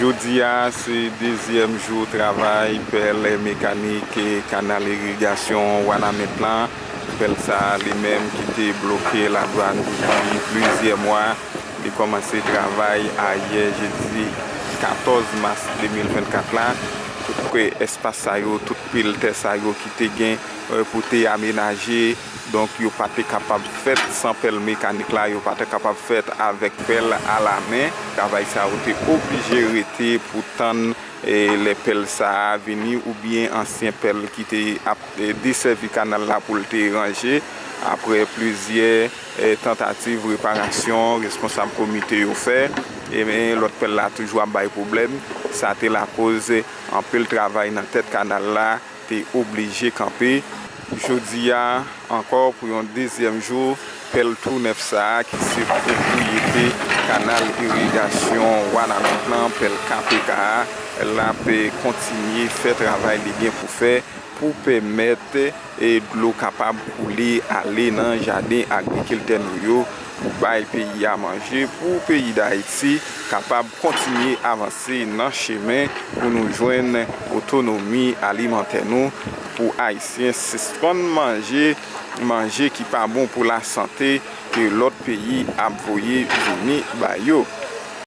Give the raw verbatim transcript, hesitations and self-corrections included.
Jodi a, se dezyèm jou travay pèl mekanik kanal irigasyon Wanament lan. Pèl sa a, li menm ki te bloke ladwàn depi plizyè mwa, li kòmanse travay ayè, jedi katòz mas de mil vennkat la. Tout kwen espas sa yo, tout pil tè sa yo ki te gen, eh, pou te amenaje, donk, yo pa te kapab fèt san pèl mekanik la, yo pa te kapab fèt avèk pèl alamen. Travay sa yo te oblije rete pou tann, eh, lè pèl sa a vini, oubyen ansyen pèl ki te ap, eh, desèvi kanal la pou l te ranje. Apre plizyè, eh, tantativ reparasyon responsab komite yo fè, ebyen, lòt pèl la toujou ap bay pwoblèm. Sa te lakoz anpil travay nan tèt kanal la te oblije kanpe. Jodi a ankò, pou yon dezyèm jou, pèl tou nèf sa a, ki se pwopriyete kanal irigasyon Wanament lan, pèl K P K a, l ap kontinye fè travay li gen pou fè pou pèmèt, e, dlo kapab koule ale nan jaden agrikiltè nou yo, pou bay peyi a manje, pou peyi Dayiti kapab kontinye avanse nan chemen pou nou jwenn otonomi alimantè nou, pou Ayisyen sispann manje manje ki pa bon pou lasante ke lòt peyi ap voye vini ba yo.